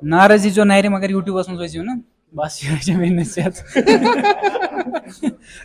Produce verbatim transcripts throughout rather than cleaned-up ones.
نعرٕ زیٖزیو نَرِ، مگر YouTubeس منٛز ؤسۍزیو نہٕ۔ بس یِہوٚے چھےٚ میٛٲنۍ نصیحت۔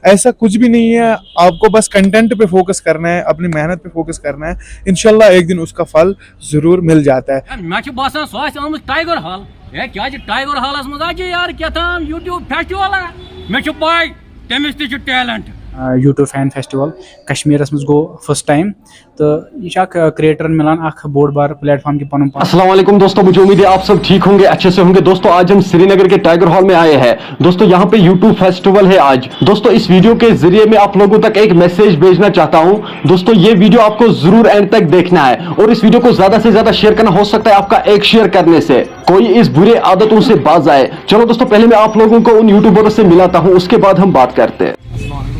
ऐसा कुछ भी नहीं है, आपको बस कंटेंट पे फोकस करना है, अपनी मेहनत पे फोकस करना है, इंशाल्लाह एक दिन उसका फल जरूर मिल जाता है। ہے، مےٚ چھُ باسان سُہ آسہِ آمُت ٹائیگر ہال۔ ہے، کیٛازِ ٹائیگر ہالس منٛز آسہِ یارٕ کیٛاہ تام YouTube فیسٹیول ہا؟ مےٚ چھُ پَے، تٔمِس تہِ چھُ ٹیلنٹ۔ آ، YouTube فین فیسٹیول کشمیرس منٛز گوٚو فرسٹ ٹائم، تہٕ یہِ چھُ اکھ، آ، کریٹرن مِلان اکھ بوٚڑ بار پلیٹ فارم کہِ پنُن پان۔ السلام علیکم دوستو، مجھے امید ہے آپ سب ٹھیک ہوں گے، اچھے سے ہوں گے۔ دوستو، آج ہم سری نگر کے ٹائیگر ہال میں آئے ہیں۔ دوستو، یہاں پہ YouTube فیسٹیول ہے آج۔ دوستو، اس ویڈیو کے ذریعے میں آپ لوگوں تک ایک میسج بھیجنا چاہتا ہوں۔ دوستو، یہ ویڈیو آپ کو ضرور اینڈ تک دیکھنا ہے اور اس ویڈیو کو زیادہ سے زیادہ شیئر کرنا، ہو سکتا ہے آپ کا ایک شیئر کرنے سے کوئی اس برے عادتوں سے باز آئے۔ چلو دوستو، پہلے میں آپ لوگوں کو ان یوٹیوبروں سے ملاتا ہوں، اس کے بعد ہم بات کرتے ہیں۔ السلام علیکم۔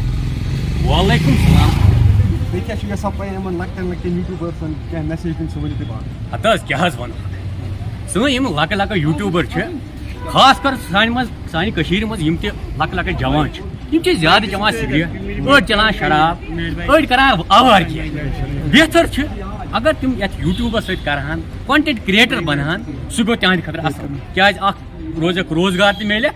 وعلیکم السلام۔ بیٚیہِ کیٛاہ چھُ یَژھان پَے یِمَن لۄکٹٮ۪ن لۄکٹٮ۪ن یوٹیوبرسَن کیٛاہ میسیج دِنۍ سُہ ؤنِو تُہۍ پانہٕ۔ ہَتہٕ حظ کیٛاہ حظ وَنہٕ؟ سٲنۍ یِم لۄکٕٹۍ لۄکٕٹۍ یوٹیوبر چھِ، خاص کر سانہِ منٛز، سانہِ کٔشیٖرِ منٛز یِم تہِ لۄکٕٹۍ لۄکٕٹۍ جوان چھِ، یِم چھِ زیادٕ چٮ۪وان سگریٹ، أڑۍ چَلان شراب، أڑۍ کَران آوارگی۔ بہتر چھُ اگر تِم یَتھ یوٹیوبَس سۭتۍ کَرٕہَن، کانٹینٹ کریٹر بَنہٕ ہَن، سُہ گوٚو تِہٕنٛدِ خٲطرٕ اَصٕل، کیٛازِ اَکھ روزٮ۪کھ روزگار تہِ میلٮ۪کھ،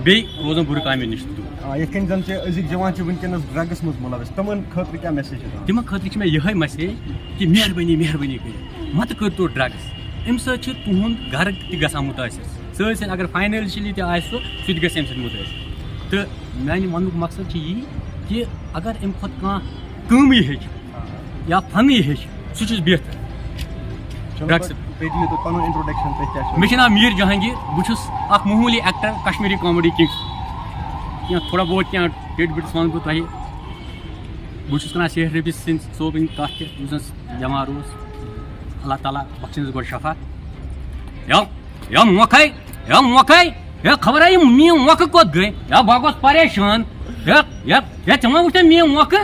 بیٚیہِ روزن بُرٕ کامٮ۪ن نِش تہِ دوٗر۔ آ، یِتھ کٔنۍ زَن چھِ أزِکۍ جوان چھِ وٕنکیٚنَس ڈرٛگَس منٛز مُلوث، تِمَن خٲطرٕ کیٛاہ میسیج چھِ تُہٕنٛز؟ تِمَن خٲطرٕ چھِ مےٚ یِہوٚے میسیج کہِ مہربٲنی، مہربٲنی کٔرِتھ مَتہٕ کٔرۍتو ڈرٛگٕس۔ اَمہِ سۭتۍ چھِ تُہُنٛد گَرٕ تہِ گژھان مُتٲثِر۔ سۭتۍ سۭتۍ اگر فاینینشلی تہِ آسہِ سُہ، سُہ تہِ گژھِ اَمہِ سۭتۍ مُتٲثِر۔ تہٕ میٛانہِ وَننُک مقصد چھُ یی کہِ اگر اَمہِ کھۄتہٕ کانٛہہ کٲمٕے ہیٚچھِ، یا فنٕے ہیٚچھِ، سُہ چھُس بہتر۔ چلو، ڈاکٹر صٲب۔ تُہۍ دِیِو تُہۍ پَنُن introduction، تُہۍ کیٛاہ چھِو؟ مےٚ چھُ ناو میٖر جہانگیٖر، بہٕ چھُس اَکھ معموٗلی actor، کشمیٖری comedy king، کینٛہہ تھوڑا بہت کینٛہہ ٹِٹ بِٹٕس وَنہٕ بہٕ تۄہہِ۔ بہٕ چھُس کَران سیٹھ رٔبی سٕنٛدۍ صٲبٕنۍ کَتھ تہِ، یُس زَن بٮ۪مار اوس، اللہ تعالیٰ بخشِنَس گۄڈٕ شفا۔ یا یا مۄکھے، یا مۄکھے، یا خبر ہے یِم میٲنۍ مۄکھٕ کوٚت گٔے؟ یا بہٕ گوس پریشان۔ یا، یا، یا ژےٚ ما وٕچھتھ میٲنۍ مۄکھٕ؟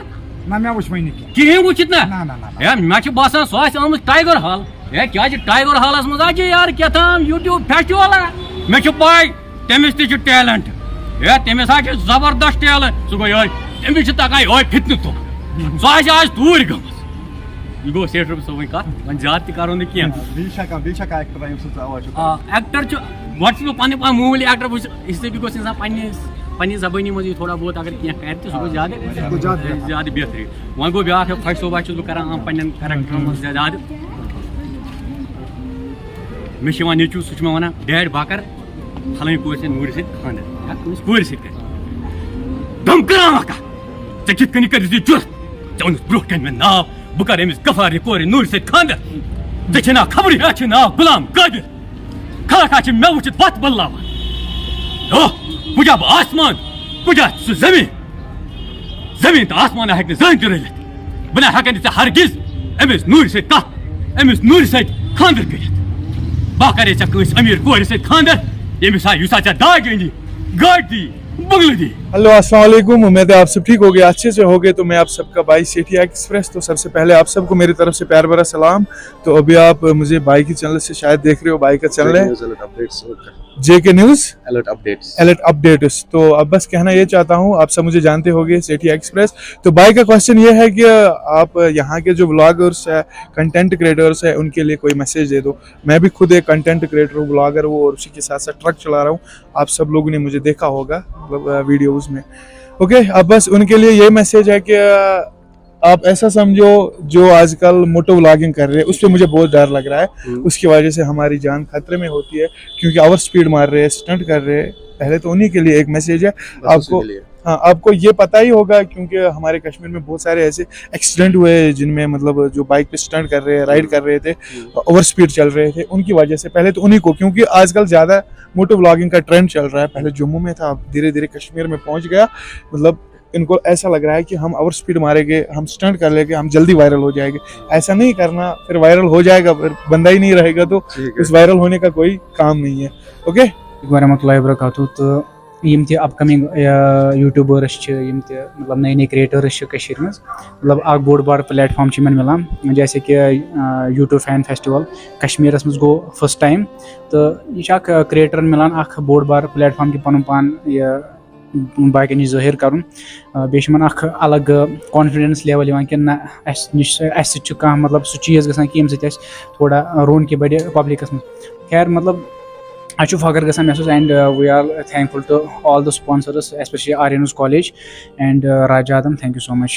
نہ، مےٚ وٕچھ وۄنۍ نہٕ کینٛہہ۔ کِہیٖنۍ وٕچھِتھ نہ؟ نہ، نہ، نہ، نہ۔ یا مےٚ چھُ باسان سُہ آسہِ آمُت ٹایگر ہال۔ یا کیٛازِ ٹایگر ہالس منٛز آسہِ یارٕ کیٛاہ تام YouTube فیسٹیول ہا؟ مےٚ چھُ پاے تٔمِس تہِ چھُ ٹیلنٹ۔ یا تٔمِس ہا چھُ زبردست ٹیلنٹ۔ سُہ گوٚو یِہوٚے، تٔمِس چھُ تَگان یِہوٚے فِتنہٕ تُلُن۔ سُہ آسہِ آز توٗرۍ گٔمٕژ۔ یہِ گوٚو سیٹھ رب صٲبٕنۍ کَتھ، وۄنۍ زیادٕ تہِ کَرو نہٕ کینٛہہ۔ بیٚیہِ چھا کانٛہہ، بیٚیہِ چھا کانٛہہ actor ییٚمہِ سۭتۍ ژٕ آواز چھُکھ آ، کران؟ Actor چھُ، گۄڈٕ چھُس بہٕ پَنٕنۍ پان معموٗلی actor، بہٕ چھُس، اس لیے گوٚژھ اِنسان پنٛنہِ، پنٛنہِ زبٲنی منٛز یہِ تھوڑا بہت اگر کینٛہہ کَرِ تہٕ سُہ گوٚو زیادٕ، سُہ گوٚو زیادٕ بہتر۔ زیادٕ بہترٕے۔ وۄنۍ گوٚو بیٛاکھ اکھ خۄش صٲب چھُس بہٕ کران عام پنٛنٮ۪ن characterن منٛز زیادٕ۔ مےٚ چھُ یِوان نیٚچوٗ، سُہ چھُ مےٚ وَنان، "ڈیڈ، بہٕ کَرٕ فلٲنۍ کورِ سۭتۍ نوٗرِ سۭتۍ خانٛدر، یا کٲنٛسہِ کورِ سۭتۍ کَرٕ۔" دم کران کَتھ؟ ژےٚ کِتھ کٔنۍ کٔرِتھ یہِ جُرت؟ ژےٚ ووٚنُتھ برٛونٛہہ کَنہِ مےٚ ناو، بہٕ کَرٕ أمِس غفارِ کورِ نوٗرِ سۭتۍ خانٛدر۔ ژےٚ چھے ناو خبرٕے، اَتھ چھُ ناو غلام قادر۔ خلق ہا چھِ مےٚ وٕچھِتھ وَتھ بدلاوان۔ ہو، بہٕ کیٛاہ بہٕ آسمان، بہٕ کیٛاہ سُہ زٔمیٖن؟ زٔمیٖن تہٕ آسمان ہیٚکہِ نہٕ زٕہٕنۍ تہِ رٔلِتھ۔ بہٕ نہ ہیٚکَے نہٕ ژےٚ ہرگِز أمِس نوٗرِ سۭتۍ کَتھ، أمِس نوٗرِ سۭتۍ خانٛدر کٔرِتھ۔ بہٕ ہا کَرے ژےٚ کٲنٛسہِ أمیٖر کورِ سۭتۍ خانٛدر، ییٚمِس ہا، یُس ہا ژےٚ داج أنی، گاڑِ دی، بنگلہٕ دی۔ ہیلو، السلام علیکم، امید ہے آپ سب ٹھیک ہو گئے، اچھے سے ہو گئے۔ تو میں آپ سب کا بھائی سیٹھی ایکسپریس۔ تو سب سے پہلے آپ سب کو میری طرف سے پیار بھرا سلام۔ تو ابھی آپ مجھے بھائی کے چینل سے شاید دیکھ رہے ہو، بھائی کا چینل ہے Alert Updates, okay. J K news. Alert Updates. Alert Updates. تو اب بس کہنا یہ چاہتا ہوں، آپ سب مجھے جانتے ہو گئے، سیٹھی ایکسپریس۔ تو بھائی کا کوشچن یہ ہے کہ آپ یہاں کے جو ولاگرس ہیں، کنٹینٹ کریٹرس ہیں، ان کے لیے کوئی میسج دے دو۔ میں بھی خود ایک کنٹینٹ کریٹر ہوں، ولاگر ہوں اور اسی کے ساتھ ساتھ ٹرک چلا رہا ہوں۔ آپ سب لوگوں نے مجھے دیکھا ہوگا، مطلب، آ، ویڈیوز میں۔ اوکے، اب بس ان کے لیے یہ میسج ہے کہ، آ، آپ ایسا سمجھو، جو آج کل موٹو ولاگنگ کر رہے ہیں، اس پہ مجھے بہت ڈر لگ رہا ہے۔ ہم۔ اس کی وجہ سے ہماری جان خطرے میں ہوتی ہے، کیونکہ اوور سپیڈ مار رہے ہیں، اسٹنٹ کر رہے ہیں۔ پہلے تو انہیں کے لیے ایک میسج ہے۔ بس آپ اسی کو کے لیے۔ ہاں، آپ کو یہ پتہ ہی ہوگا، کیونکہ ہمارے کشمیر میں بہت سارے ایسے ایکسیڈنٹ ہوئے ہیں، جن میں، مطلب، جو بائک پہ اسٹنٹ کر رہے ہیں، رائیڈ کر رہے تھے، ہم۔ اوور سپیڈ چل رہے تھے، ان کی وجہ سے۔ پہلے تو انہیں کو، کیونکہ آج کل زیادہ موٹو ولاگنگ کا ٹرینڈ چل رہا ہے، پہلے جموں میں تھا، اب دھیرے دھیرے کشمیر میں پہنچ گیا۔ مطلب، ان کو ایسا لگ رہا ہے کہ ہم اوور سپیڈ ماریں گے، ہم اسٹنٹ کر لیں گے، ہم جلدی وائرل ہو جائیں گے۔ ایسا نہیں کرنا، پھر وائرل ہو جائے گا، پھر بندہ ہی نہیں رہے گا، تو ٹھیک ہے۔ اس وائرل ہونے کا کوئی کام نہیں ہے۔ اوکے؟ ورحمۃ اللہ وبرکاتہ۔ تہٕ یِم تہِ اپکمنگ، آ، یوٹیوبرس چھِ، یِم تہِ، مطلب، نٔے نٔے کریٹرس چھِ کٔشیٖرِ منٛز، مطلب، اکھ بوٚڑ بار پلیٹ فارم چھُ یِمن مِلان، جیسے کہِ، آ، YouTube فین فیسٹیول کشمیٖرس منٛز گوٚو فرسٹ ٹایم، تہٕ یہِ چھُ اکھ، آ، کریٹرن مِلان اکھ بوٚڑ بار پلیٹ فارم کہِ پنُن پان یہِ باقین نِش ظٲہِر کرُن۔ آ، بیٚیہِ چھُ یِمن اکھ الگ، آ، کانفیڈنس لیول یِوان کہِ نہ، اسہِ نِش، اسہِ سۭتۍ چھُ کانٛہہ، مطلب، سُہ چیٖز گژھان کہِ ییٚمہِ سۭتۍ اسہِ تھوڑا، آ، رونقی بڑِ پبلکس منٛز۔ خیر، مطلب، مےٚ چھُ فخر گژھان محسوٗس، and we are thankful to all the sponsors, especially Aryanus College and Raja Adam. Thank you so much.